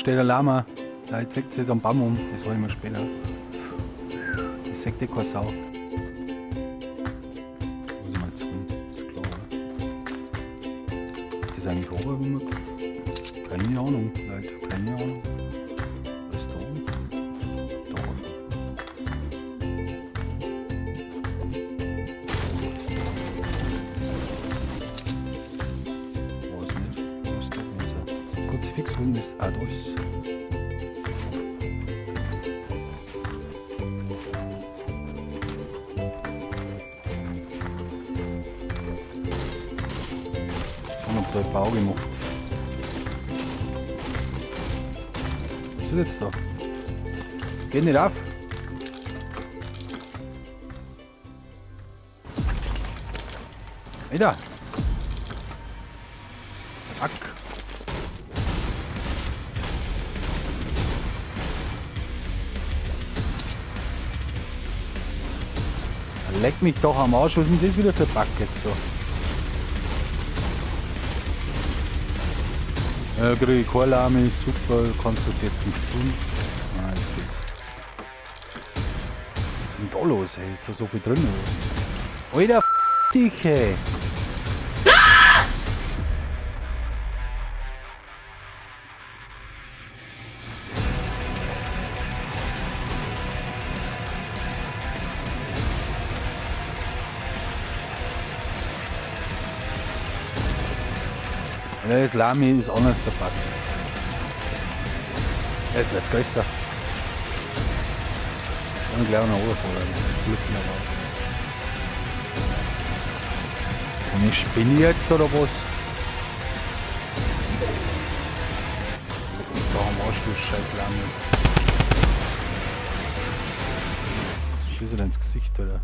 steht ein Lama. Da jetzt seht ihr am Baum um. Das hol ich mir später. Das seht ihr keine Sau. Muss ich mal jetzt holen. Ist klar, oder? Ist das eigentlich oben, wie man. Keine Ahnung, Leute, keine Ahnung. Was ist da oben? Da oben. Weiß nicht. Was da ist. Kruzifix holen ist. Ah, da ist. Schon hab da einen Bau gemacht. Was ist jetzt da? Geht nicht auf. Alter! Fuck. Leck mich doch am Arsch, was ist denn das wieder für Bug jetzt da? Ja, krieg ich kein Lami, super, kannst du das jetzt nicht tun. Nein, das geht. Was ist denn da los, ey? Ist da so viel drin, oder? Alter, f dich, ey! Was? Ja, das Lami ist anders der Bug. Jetzt wird's größer. Dann gleich noch runterfahren. Glücklicherweise. Und ich spinne jetzt oder was? Da am Arsch, du scheiß Lami. Schieße dir ins Gesicht, Alter.